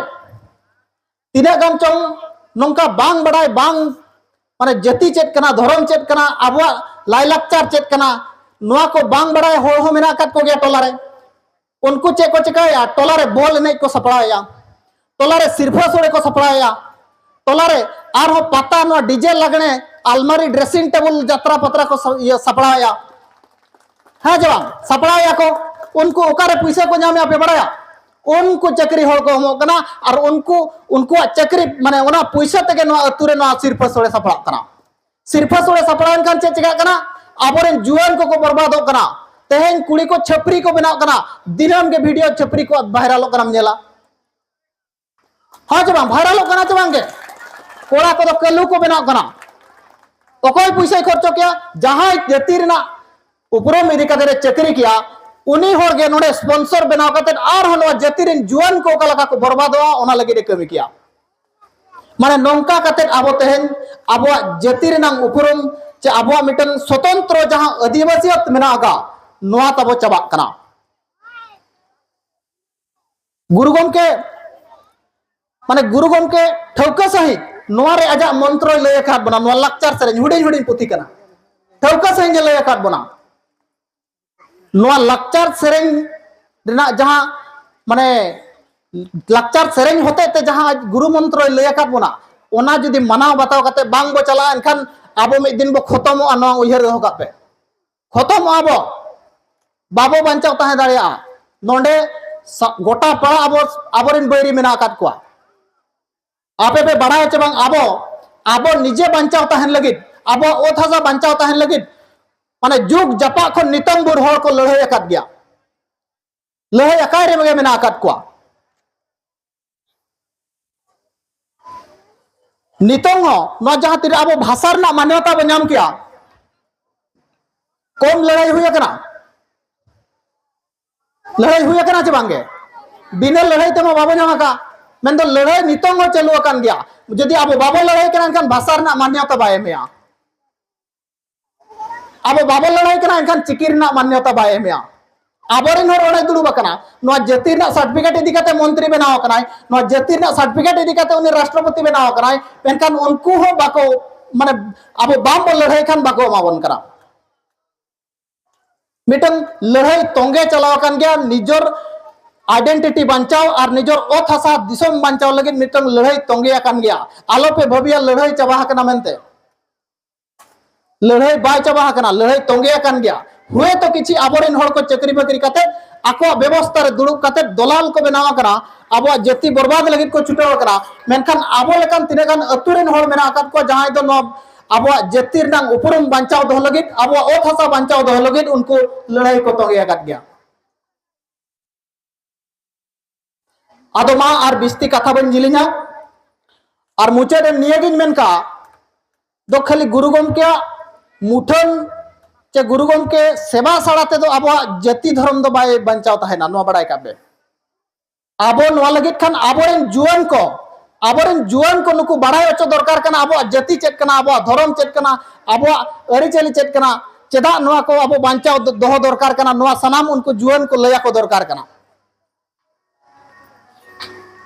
ᱛᱤᱱᱟᱹᱜ ᱜᱟᱱ ᱪᱚᱝ ᱱᱚᱝᱠᱟ ᱵᱟᱝ ᱵᱟᱲᱟᱭ, ᱵᱟᱝ, ᱢᱟᱱᱮ, ᱡᱟᱹᱛᱤ ᱪᱮᱫ ᱠᱟᱱᱟ, ᱫᱷᱚᱨᱚᱢ ᱪᱮᱫ ᱠᱟᱱᱟ, ᱟᱵᱚᱣᱟᱜ ᱞᱟᱭᱞᱟᱠᱪᱟᱨ ᱪᱮᱫ ᱠᱟᱱᱟ, ᱱᱚᱣᱟ ᱠᱚ ᱵᱟᱝ ᱵᱟᱲᱟᱭ ᱦᱚᱲ ᱦᱚᱸ ᱢᱮᱱᱟᱜ ᱟᱠᱟᱫ ᱠᱚᱜᱮᱭᱟ ᱴᱚᱞᱟᱨᱮ᱾ ᱩᱱᱠᱩ ᱪᱮᱫ ᱠᱚ ᱪᱤᱠᱟᱹᱭᱟ? ᱴᱚᱞᱟᱨᱮ ᱵᱚᱞ ᱮᱱᱮᱡ ᱠᱚ ᱥᱟᱯᱲᱟᱣᱮᱫᱼᱟ, ᱴᱚᱞᱟᱨᱮ ᱥᱤᱨᱯᱷᱟᱹ ᱥᱳᱲᱮ ᱠᱚ ᱥᱟᱯᱲᱟᱣᱮᱫᱼᱟ, ᱴᱚᱞᱟᱨᱮ ᱟᱨᱦᱚᱸ ᱯᱟᱛᱟ, ᱱᱚᱣᱟ ᱰᱤᱡᱮ ᱞᱟᱜᱽᱬᱮ, ᱟᱞᱢᱟᱨᱤ, ᱰᱨᱮᱥᱤᱝ ᱴᱮᱵᱩᱞ ᱡᱟᱛᱨᱟ ᱯᱟᱛᱨᱟ ᱠᱚ ᱥᱟ-, ᱤᱭᱟᱹ ᱥᱟᱯᱲᱟᱣᱮᱫᱼᱟ᱾ ᱦᱮᱸ ᱪᱮ ᱵᱟᱝ? ᱥᱟᱯᱲᱟᱣᱮᱫᱼᱟ ᱠᱚ᱾ ᱩᱱᱠᱩ ᱚᱠᱟᱨᱮ ᱯᱩᱭᱥᱟᱹ ᱠᱚ ᱧᱟᱢᱮᱫᱼᱟ ᱯᱮ ᱵᱟᱲᱟᱭᱟ? ᱩᱱᱠᱩ ᱪᱟᱹᱠᱨᱤ ᱦᱚᱲ ᱠᱚ ᱮᱢᱚᱜ ᱠᱟᱱᱟ, ᱟᱨ ᱩᱱᱠᱩ, ᱩᱱᱠᱩᱣᱟᱜ ᱪᱟᱹᱠᱨᱤ, ᱢᱟᱱᱮ, ᱚᱱᱟ ᱯᱩᱭᱥᱟᱹ ᱛᱮᱜᱮ ᱱᱚᱣᱟ ᱟᱹᱛᱩ ᱨᱮ ᱱᱚᱣᱟ ᱥᱤᱨᱯᱷᱟᱹ ᱥᱳᱲᱮ ᱥᱟᱯᱲᱟᱜ ᱠᱟᱱᱟ᱾ ᱥᱤᱨᱯᱷᱟᱹ ᱥᱳᱲᱮ ᱥᱟᱯᱲᱟᱣᱮᱱ ᱠᱷᱟᱱ ᱪᱮᱫ ᱪᱮᱠᱟᱜ ᱠᱟᱱᱟ? ᱟᱵᱚᱨᱮᱱ ᱡᱩᱣᱟᱹᱱ ᱠᱚᱠᱚ ᱵᱚᱨᱵᱟᱫᱚᱜ ᱠᱟᱱᱟ᱾ ᱛᱮᱦᱮᱧ ᱠᱩᱲᱤ ᱠᱚ ᱪᱷᱟᱹᱯᱨᱤ ᱠᱚ ᱵᱮᱱᱟᱜ ᱠᱟᱱᱟ, ᱫᱤᱱᱟᱹᱢ ᱜᱮ ᱵᱷᱤᱰᱤᱭᱳ ᱪᱷᱟᱹᱯᱨᱤ ᱠᱚ ᱵᱷᱟᱭᱨᱟᱞᱚᱜ ᱠᱟᱱᱟᱢ ᱧᱮᱞᱟ᱾ ᱦᱮᱸ ᱪᱮ ᱵᱟᱝ? ᱵᱷᱟᱭᱨᱟᱞᱚᱜ ᱠᱟᱱᱟ ᱪᱮ ᱵᱟᱝ ᱜᱮ? ᱠᱚᱲᱟ ᱠᱚᱫᱚ ᱠᱟᱹᱞᱩ ᱠᱚ ᱵᱮᱱᱟᱜ ᱠᱟᱱᱟ᱾ ᱚᱠᱚᱭ ᱯᱩᱭᱥᱟᱹᱭ ᱠᱷᱚᱨᱪᱚ ᱠᱮᱭᱟ? ᱡᱟᱦᱟᱸᱭ ᱡᱟᱹᱛᱤ ᱨᱮᱱᱟᱜ ᱩᱯᱨᱩᱢ ᱤᱫᱤ ᱠᱟᱛᱮ ᱮ ᱪᱟᱹᱠᱨᱤ ᱠᱮᱭᱟ, ᱩᱱᱤ ᱦᱚᱲ ᱜᱮ ᱱᱚᱰᱮ ᱥᱯᱚᱱᱥᱚᱨ ᱵᱮᱱᱟᱣ ᱠᱟᱛᱮ ᱟᱨᱦᱚᱸ ᱱᱚᱣᱟ ᱡᱟᱹᱛᱤ ᱨᱮᱱ ᱡᱩᱣᱟᱹᱱ ᱠᱚ ᱚᱠᱟ ᱞᱮᱠᱟ ᱠᱚ ᱵᱚᱨᱵᱟᱫᱚᱜᱼᱟ, ᱚᱱᱟ ᱞᱟᱹᱜᱤᱫ ᱮ ᱠᱟᱹᱢᱤ ᱠᱮᱭᱟ᱾ ᱢᱟᱱᱮ, ᱱᱚᱝᱠᱟ ᱠᱟᱛᱮ ᱟᱵᱚ ᱛᱮᱦᱮᱧ ᱟᱵᱚᱣᱟᱜ ᱡᱟᱹᱛᱤ ᱨᱮᱱᱟᱜ ᱩᱯᱨᱩᱢ ᱪᱮ ᱟᱵᱚᱣᱟᱜ ᱢᱤᱫᱴᱟᱝ ᱥᱚᱛᱚᱱᱛᱨᱚ ᱡᱟᱦᱟᱸ ᱟᱹᱫᱤᱵᱟᱹᱥᱤᱭᱟᱛ ᱢᱮᱱᱟᱜ ᱟᱠᱟᱫ, ᱱᱚᱣᱟ ᱛᱟᱵᱚ ᱪᱟᱵᱟᱜ ᱠᱟᱱᱟ᱾ ᱜᱩᱨᱩ ᱜᱚᱢᱠᱮ, ᱢᱟᱱᱮ, ᱜᱩᱨᱩ ᱜᱚᱢᱠᱮ ᱴᱷᱟᱹᱣᱠᱟᱹ ᱥᱟᱺᱦᱤᱡ ᱱᱚᱣᱟ ᱨᱮ ᱟᱡᱟᱜ ᱢᱚᱱᱛᱨᱚᱭ ᱞᱟᱹᱭ ᱟᱠᱟᱫ ᱵᱚᱱᱟ᱾ ᱱᱚᱣᱟ ᱞᱟᱠᱪᱟᱨ ᱥᱮᱨᱮᱧ, ᱦᱩᱰᱤᱧ ᱦᱩᱰᱤᱧ ᱯᱩᱛᱷᱤ ᱠᱟᱱᱟ, ᱴᱷᱟᱹᱣᱠᱟᱹ ᱥᱟᱺᱦᱤᱡ ᱮ ᱞᱟᱹᱭ ᱟᱠᱟᱫ ᱵᱚᱱᱟ᱾ ᱱᱚᱣᱟ ᱞᱟᱠᱪᱟᱨ ᱥᱮᱨᱮᱧ ᱨᱮᱱᱟᱜ ᱡᱟᱦᱟᱸ, ᱢᱟᱱᱮ, ᱞᱟᱠᱪᱟᱨ ᱥᱮᱨᱮᱧ ᱦᱚᱛᱮᱡ ᱛᱮ ᱡᱟᱦᱟᱸ ᱟᱡ ᱜᱩᱨᱩ ᱢᱚᱱᱛᱨᱚᱭ ᱞᱟᱹᱭ ᱟᱠᱟᱫ ᱵᱚᱱᱟ, ᱚᱱᱟ ᱡᱩᱫᱤ ᱢᱟᱱᱟᱣ ᱵᱟᱛᱟᱣ ᱠᱟᱛᱮ ᱵᱟᱝ ᱵᱚ ᱪᱟᱞᱟᱜᱼᱟ, ᱮᱱᱠᱷᱟᱱ ᱟᱵᱚ ᱢᱤᱫ ᱫᱤᱱ ᱵᱚ ᱠᱷᱚᱛᱚᱢᱚᱜᱼᱟ᱾ ᱱᱚᱣᱟ ᱩᱭᱦᱟᱹᱨ ᱫᱚᱦᱚ ᱠᱟᱜ ᱯᱮ, ᱠᱷᱚᱛᱚᱢᱚᱜᱼᱟ ᱵᱚ᱾ ᱵᱟᱵᱚ ᱵᱟᱧᱪᱟᱣ ᱛᱟᱦᱮᱸ ᱫᱟᱲᱮᱭᱟᱜᱼᱟ᱾ ᱱᱚᱰᱮ ᱥᱟ-, ᱜᱚᱴᱟ ᱯᱟᱲᱟ ᱟᱵᱚ, ᱟᱵᱚᱨᱮᱱ ᱵᱟᱹᱭᱨᱤ ᱢᱮᱱᱟᱜ ᱟᱠᱟᱫ ᱠᱚᱣᱟ᱾ ᱟᱯᱮ ᱯᱮ ᱵᱟᱲᱟᱭᱟ ᱪᱮ ᱵᱟᱝ, ᱟᱵᱚ ᱟᱵᱚ ᱱᱤᱡᱮ ᱵᱟᱧᱪᱟᱣ ᱛᱟᱦᱮᱱ ᱞᱟᱹᱜᱤᱫ, ᱟᱵᱚᱣᱟᱜ ᱚᱛ ᱦᱟᱥᱟ ᱵᱟᱧᱪᱟᱣ ᱛᱟᱦᱮᱱ ᱞᱟᱹᱜᱤᱫ, ᱢᱟᱱᱮ ᱡᱩᱜᱽ ᱡᱟᱯᱟᱜ ᱠᱷᱚᱱ ᱱᱤᱛᱚᱝ ᱵᱷᱳᱨ ᱦᱚᱲ ᱠᱚ ᱞᱟᱹᱲᱦᱟᱹᱭ ᱟᱠᱟᱫ ᱜᱮᱭᱟ᱾ ᱞᱟᱹᱲᱦᱟᱹᱭ ᱟᱠᱟᱭ ᱨᱮ ᱜᱮ ᱢᱮᱱᱟᱜ ᱟᱠᱟᱫ ᱠᱚᱣᱟ᱾ ᱱᱤᱛᱚᱝ ᱦᱚᱸ ᱱᱚᱣᱟ ᱡᱟᱦᱟᱸ ᱛᱤᱱᱟᱹᱜ ᱟᱵᱚ ᱵᱷᱟᱥᱟ ᱨᱮᱱᱟᱜ ᱢᱟᱱᱭᱚᱛᱟ ᱵᱚ ᱧᱟᱢ ᱠᱮᱭᱟ, ᱠᱚᱢ ᱞᱟᱹᱲᱦᱟᱹᱭ ᱦᱩᱭ ᱟᱠᱟᱱᱟ? ᱞᱟᱹᱲᱦᱟᱹᱭ ᱦᱩᱭ ᱟᱠᱟᱱᱟ ᱪᱮ ᱵᱟᱝᱜᱮ? ᱵᱤᱱᱟᱹ ᱞᱟᱹᱲᱦᱟᱹᱭ ᱛᱮᱢᱟ ᱵᱟᱵᱚ ᱧᱟᱢ ᱟᱠᱟᱫ᱾ ᱢᱮᱱᱫᱚ ᱞᱟᱹᱲᱦᱟᱹᱭ ᱱᱤᱛᱚᱝ ᱦᱚᱸ ᱪᱟᱹᱞᱩ ᱟᱠᱟᱱ ᱜᱮᱭᱟ᱾ ᱡᱩᱫᱤ ᱟᱵᱚ ᱵᱟᱵᱚ ᱞᱟᱹᱲᱦᱟᱹᱭ ᱠᱟᱱᱟ, ᱮᱱᱠᱷᱟᱱ ᱵᱷᱟᱥᱟ ᱨᱮᱱᱟᱜ ᱢᱟᱱᱭᱚᱛᱟ ᱵᱟᱭ ᱮᱢᱮᱭᱟ᱾ ᱟᱵᱚ ᱵᱟᱵᱚ ᱞᱟᱹᱲᱦᱟᱹᱭ ᱠᱟᱱᱟ, ᱮᱱᱠᱷᱟᱱ ᱪᱤᱠᱤ ᱨᱮᱱᱟᱜ ᱢᱟᱱᱭᱚᱛᱟ ᱵᱟᱭ ᱮᱢᱮᱭᱟ᱾ ᱟᱵᱚᱨᱮᱱ ᱦᱚᱲ ᱚᱸᱰᱮ ᱫᱩᱲᱩᱵ ᱟᱠᱟᱱᱟ, ᱱᱚᱣᱟ ᱡᱟᱹᱛᱤ ᱨᱮᱱᱟᱜ ᱥᱟᱨᱴᱤᱯᱷᱤᱠᱮᱴ ᱤᱫᱤ ᱠᱟᱛᱮ ᱢᱚᱱᱛᱨᱤ ᱵᱮᱱᱟᱣ ᱟᱠᱟᱱᱟᱭ, ᱱᱚᱣᱟ ᱡᱟᱹᱛᱤ ᱨᱮᱱᱟᱜ ᱥᱟᱨᱴᱤᱯᱷᱤᱠᱮᱴ ᱤᱫᱤ ᱠᱟᱛᱮ ᱩᱱᱤ ᱨᱟᱥᱴᱨᱚᱯᱚᱛᱤ ᱵᱮᱱᱟᱣ ᱟᱠᱟᱱᱟᱭ, ᱢᱮᱱᱠᱷᱟᱱ ᱩᱱᱠᱩ ᱦᱚᱸ ᱵᱟᱠᱚ, ᱢᱟᱱᱮ, ᱟᱵᱚ ᱵᱟᱝ ᱵᱚᱱ ᱞᱟᱹᱲᱦᱟᱹᱭ ᱠᱷᱟᱱ ᱵᱟᱠᱚ ᱮᱢᱟ ᱵᱚᱱ ᱠᱟᱱᱟ᱾ ᱢᱤᱫᱴᱟᱝ ᱞᱟᱹᱲᱦᱟᱹᱭ ᱛᱚᱸᱜᱮ ᱪᱟᱞᱟᱣ ᱟᱠᱟᱱ ᱜᱮᱭᱟ, ᱱᱤᱡᱚᱨ ᱟᱭᱰᱮᱱᱴᱤᱴᱤ ᱵᱟᱧᱪᱟᱣ ᱟᱨ ᱱᱤᱡᱚᱨ ᱚᱛ ᱦᱟᱥᱟ ᱫᱤᱥᱚᱢ ᱵᱟᱧᱪᱟᱣ ᱞᱟᱹᱜᱤᱫ ᱢᱤᱫᱴᱟᱝ ᱞᱟᱹᱲᱦᱟᱹᱭ ᱛᱚᱸᱜᱮ ᱟᱠᱟᱱ ᱜᱮᱭᱟ᱾ ᱟᱞᱚᱯᱮ ᱵᱷᱟᱹᱵᱤᱭᱟ ᱞᱟᱹᱲᱦᱟᱹᱭ ᱪᱟᱵᱟ ᱟᱠᱟᱱᱟ ᱢᱮᱱᱛᱮ᱾ ᱞᱟᱹᱲᱦᱟᱹᱭ ᱵᱟᱭ ᱪᱟᱵᱟ ᱟᱠᱟᱱᱟ, ᱞᱟᱹᱲᱦᱟᱹᱭ ᱛᱚᱸᱜᱮ ᱟᱠᱟᱱ ᱜᱮᱭᱟ᱾ ᱦᱳᱭᱛᱚ ᱠᱤᱪᱷᱤ ᱟᱵᱚᱨᱮᱱ ᱦᱚᱲ ᱠᱚ ᱪᱟᱹᱠᱨᱤ ᱵᱟᱹᱠᱨᱤ ᱠᱟᱛᱮ, ᱟᱠᱚᱣᱟᱜ ᱵᱮᱵᱚᱥᱛᱟ ᱨᱮ ᱫᱩᱲᱩᱵ ᱠᱟᱛᱮ, ᱫᱚᱞᱟᱞ ᱠᱚ ᱵᱮᱱᱟᱣ ᱟᱠᱟᱱᱟ, ᱟᱵᱚᱣᱟᱜ ᱡᱟᱹᱛᱤ ᱵᱚᱨᱵᱟᱫ ᱞᱟᱹᱜᱤᱫ ᱠᱚ ᱪᱷᱩᱴᱟᱹᱣ ᱟᱠᱟᱱᱟ᱾ ᱢᱮᱱᱠᱷᱟᱱ ᱟᱵᱚ ᱞᱮᱠᱟᱱ ᱛᱤᱱᱟᱹᱜ ᱜᱟᱱ ᱟᱹᱛᱩ ᱨᱮᱱ ᱦᱚᱲ ᱢᱮᱱᱟᱜ ᱟᱠᱟᱫ ᱠᱚᱣᱟ, ᱡᱟᱦᱟᱸᱭ ᱫᱚ ᱱᱚᱣᱟ ᱟᱵᱚᱣᱟᱜ ᱡᱟᱹᱛᱤ ᱨᱮᱱᱟᱜ ᱩᱯᱨᱩᱢ ᱵᱟᱧᱪᱟᱣ ᱫᱚᱦᱚ ᱞᱟᱹᱜᱤᱫ, ᱟᱵᱚᱣᱟᱜ ᱚᱛ ᱦᱟᱥᱟ ᱵᱟᱧᱪᱟᱣ ᱫᱚᱦᱚ ᱞᱟᱹᱜᱤᱫ ᱩᱱᱠᱩ ᱞᱟᱹᱲᱦᱟᱹᱭ ᱠᱚ ᱛᱚᱸᱜᱮ ᱟᱠᱟᱫ ᱜᱮᱭᱟ᱾ ᱟᱫᱚ ᱢᱟ ᱟᱨ ᱵᱤᱥᱛᱤ ᱠᱟᱛᱷᱟ ᱵᱟᱹᱧ ᱡᱤᱞᱤᱧᱟ, ᱟᱨ ᱢᱩᱪᱟᱹᱫ ᱨᱮ ᱱᱤᱭᱟᱹᱜᱤᱧ ᱢᱮᱱ ᱠᱟᱜᱼᱟ, ᱫᱚ ᱠᱷᱟᱹᱞᱤ ᱜᱩᱨᱩ ᱜᱚᱢᱠᱮᱭᱟᱜ ᱢᱩᱴᱷᱟᱹᱱ ᱪᱮ ᱜᱩᱨᱩ ᱜᱚᱢᱠᱮ ᱥᱮᱵᱟ ᱥᱟᱲᱟ ᱛᱮᱫᱚ ᱟᱵᱚᱣᱟᱜ ᱡᱟᱹᱛᱤ ᱫᱷᱚᱨᱚᱢ ᱫᱚ ᱵᱟᱭ ᱵᱟᱧᱪᱟᱣ ᱛᱟᱦᱮᱱᱟ, ᱱᱚᱣᱟ ᱵᱟᱲᱟᱭ ᱠᱟᱜ ᱯᱮ᱾ ᱟᱵᱚ ᱱᱚᱣᱟ ᱞᱟᱹᱜᱤᱫ ᱠᱷᱟᱱ ᱟᱵᱚᱨᱮᱱ ᱡᱩᱣᱟᱹᱱ ᱠᱚ, ᱟᱵᱚᱨᱮᱱ ᱡᱩᱣᱟᱹᱱ ᱠᱚ ᱱᱩᱠᱩ ᱵᱟᱲᱟᱭ ᱦᱚᱪᱚ ᱫᱚᱨᱠᱟᱨ ᱠᱟᱱᱟ, ᱟᱵᱚᱣᱟᱜ ᱡᱟᱹᱛᱤ ᱪᱮᱫ ᱠᱟᱱᱟ, ᱟᱵᱚᱣᱟᱜ ᱫᱷᱚᱨᱚᱢ ᱪᱮᱫ ᱠᱟᱱᱟ, ᱟᱵᱚᱣᱟᱜ ᱟᱹᱨᱤᱪᱟᱹᱞᱤ ᱪᱮᱫ ᱠᱟᱱᱟ, ᱪᱮᱫᱟᱜ ᱱᱚᱣᱟ ᱠᱚ ᱟᱵᱚ ᱵᱟᱧᱪᱟᱣ ᱫᱚ-, ᱫᱚᱦᱚ ᱫᱚᱨᱠᱟᱨ ᱠᱟᱱᱟ, ᱱᱚᱣᱟ ᱥᱟᱱᱟᱢ ᱩᱱᱠᱩ ᱡᱩᱣᱟᱹᱱ ᱠᱚ ᱞᱟᱹᱭ ᱟᱠᱚ ᱫᱚᱨᱠᱟᱨ ᱠᱟᱱᱟ᱾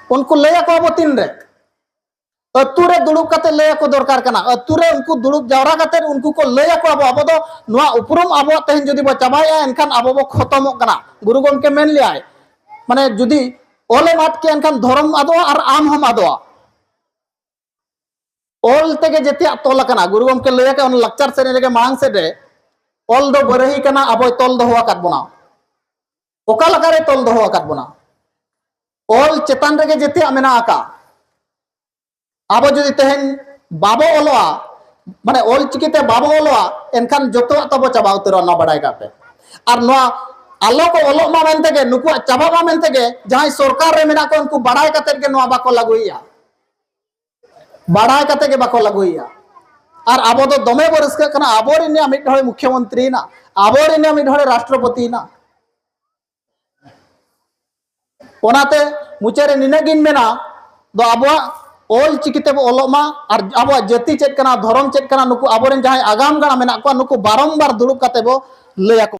ᱩᱱᱠᱩ ᱞᱟᱹᱭ ᱟᱠᱚ ᱟᱵᱚ ᱛᱤᱱᱨᱮ? ᱟᱹᱛᱩ ᱨᱮ ᱫᱩᱲᱩᱵ ᱠᱟᱛᱮ ᱞᱟᱹᱭ ᱟᱠᱚ ᱫᱚᱨᱠᱟᱨ ᱠᱟᱱᱟ᱾ ᱟᱹᱛᱩ ᱨᱮ ᱩᱱᱠᱩ ᱫᱩᱲᱩᱵ ᱡᱟᱣᱨᱟ ᱠᱟᱛᱮ ᱩᱱᱠᱩ ᱠᱚ ᱞᱟᱹᱭ ᱟᱠᱚ ᱟᱵᱚ, ᱟᱵᱚ ᱫᱚ ᱱᱚᱣᱟ ᱩᱯᱨᱩᱢ ᱟᱵᱚᱣᱟᱜ ᱛᱮᱦᱮᱧ ᱡᱩᱫᱤ ᱵᱚ ᱪᱟᱵᱟᱭᱮᱜᱼᱟ, ᱮᱱᱠᱷᱟᱱ ᱟᱵᱚ ᱵᱚ ᱠᱷᱚᱛᱚᱢᱚᱜ ᱠᱟᱱᱟ᱾ ᱜᱩᱨᱩ ᱜᱚᱢᱠᱮ ᱢᱮᱱ ᱞᱮᱭᱟᱭ, ᱢᱟᱱᱮ ᱡᱩᱫᱤ ᱚᱞᱮᱢ ᱟᱫ ᱠᱮᱜᱼᱟ, ᱮᱱᱠᱷᱟᱱ ᱫᱷᱚᱨᱚᱢ ᱟᱫᱚᱜᱼᱟ ᱟᱨ ᱟᱢ ᱦᱚᱸᱢ ᱟᱫᱚᱜᱼᱟ᱾ ᱚᱞ ᱛᱮᱜᱮ ᱡᱮᱛᱮᱭᱟᱜ ᱛᱚᱞ ᱟᱠᱟᱱᱟ᱾ ᱜᱩᱨᱩ ᱜᱚᱢᱠᱮ ᱞᱟᱹᱭ ᱟᱠᱟᱫ ᱚᱱᱟ ᱞᱟᱠᱪᱟᱨ ᱥᱮᱨᱮᱧ ᱨᱮᱜᱮ ᱢᱟᱲᱟᱝ ᱥᱮᱫ ᱨᱮ, ᱚᱞ ᱫᱚ ᱵᱟᱨᱟᱹᱦᱤ ᱠᱟᱱᱟ, ᱟᱵᱚᱭ ᱛᱚᱞ ᱫᱚᱦᱚ ᱟᱠᱟᱫ ᱵᱚᱱᱟ᱾ ᱚᱠᱟ ᱞᱮᱠᱟᱨᱮ ᱛᱚᱞ ᱫᱚᱦᱚ ᱟᱠᱟᱫ ᱵᱚᱱᱟ? ᱚᱞ ᱪᱮᱛᱟᱱ ᱨᱮᱜᱮ ᱡᱮᱛᱮᱭᱟᱜ ᱢᱮᱱᱟᱜ ᱟᱠᱟᱫ᱾ ᱟᱵᱚ ᱡᱩᱫᱤ ᱛᱮᱦᱮᱧ ᱵᱟᱵᱚ ᱚᱞᱚᱜᱼᱟ, ᱢᱟᱱᱮ ᱚᱞ ᱪᱤᱠᱤᱛᱮ ᱵᱟᱵᱚ ᱚᱞᱚᱜᱼᱟ, ᱮᱱᱠᱷᱟᱱ ᱡᱚᱛᱚᱣᱟᱜ ᱛᱟᱵᱚ ᱪᱟᱵᱟ ᱩᱛᱟᱹᱨᱚᱜᱼᱟ, ᱱᱚᱣᱟ ᱵᱟᱲᱟᱭ ᱠᱟᱜ ᱯᱮ᱾ ᱟᱨ ᱱᱚᱣᱟ ᱟᱞᱚ ᱠᱚ ᱚᱞᱚᱜ ᱢᱟ ᱢᱮᱱᱛᱮ ᱜᱮ, ᱱᱩᱠᱩᱣᱟᱜ ᱪᱟᱵᱟᱜ ᱢᱟ ᱢᱮᱱᱛᱮ ᱜᱮ ᱡᱟᱦᱟᱸᱭ ᱥᱚᱨᱠᱟᱨ ᱨᱮ ᱢᱮᱱᱟᱜ ᱠᱚᱣᱟ, ᱩᱱᱠᱩ ᱵᱟᱲᱟᱭ ᱠᱟᱛᱮ ᱜᱮ ᱱᱚᱣᱟ ᱵᱟᱠᱚ ᱞᱟᱹᱜᱩᱭᱮᱫᱼᱟ, ᱵᱟᱲᱟᱭ ᱠᱟᱛᱮ ᱜᱮ ᱵᱟᱠᱚ ᱞᱟᱹᱜᱩᱭᱮᱫᱼᱟ᱾ ᱟᱨ ᱟᱵᱚ ᱫᱚ ᱫᱚᱢᱮ ᱵᱚ ᱨᱟᱹᱥᱠᱟᱹᱜ ᱠᱟᱱᱟ, ᱟᱵᱚᱨᱮᱱ ᱢᱤᱫ ᱦᱚᱲ ᱢᱩᱠᱷᱭᱚᱢᱚᱱᱛᱨᱤᱭᱮᱱᱟ, ᱟᱵᱚᱨᱮᱱ ᱢᱤᱫ ᱦᱚᱲ ᱨᱟᱥᱴᱨᱚᱯᱚᱛᱤᱭᱮᱱᱟ᱾ ᱚᱱᱟᱛᱮ ᱢᱩᱪᱟᱹᱫ ᱨᱮ ᱱᱤᱱᱟᱹᱜ ᱜᱤᱧ ᱢᱮᱱᱟ, ᱫᱚ ᱟᱵᱚᱣᱟᱜ ᱚᱞ ᱪᱤᱠᱤ ᱛᱮᱵᱚ ᱚᱞᱚᱜ ᱢᱟ, ᱟᱨ ᱟᱵᱚᱣᱟᱜ ᱡᱟᱹᱛᱤ ᱪᱮᱫ ᱠᱟᱱᱟ, ᱫᱷᱚᱨᱚᱢ ᱪᱮᱫ ᱠᱟᱱᱟ, ᱱᱩᱠᱩ ᱟᱵᱚᱨᱮᱱ ᱡᱟᱦᱟᱸᱭ ᱟᱜᱟᱢ ᱜᱟᱲᱟ ᱢᱮᱱᱟᱜ ᱠᱚᱣᱟ, ᱱᱩᱠᱩ ᱵᱟᱨᱚᱢᱵᱟᱨ ᱫᱩᱲᱩᱵ ᱠᱟᱛᱮ ᱵᱚ ᱞᱟᱹᱭ ᱟᱠᱚ᱾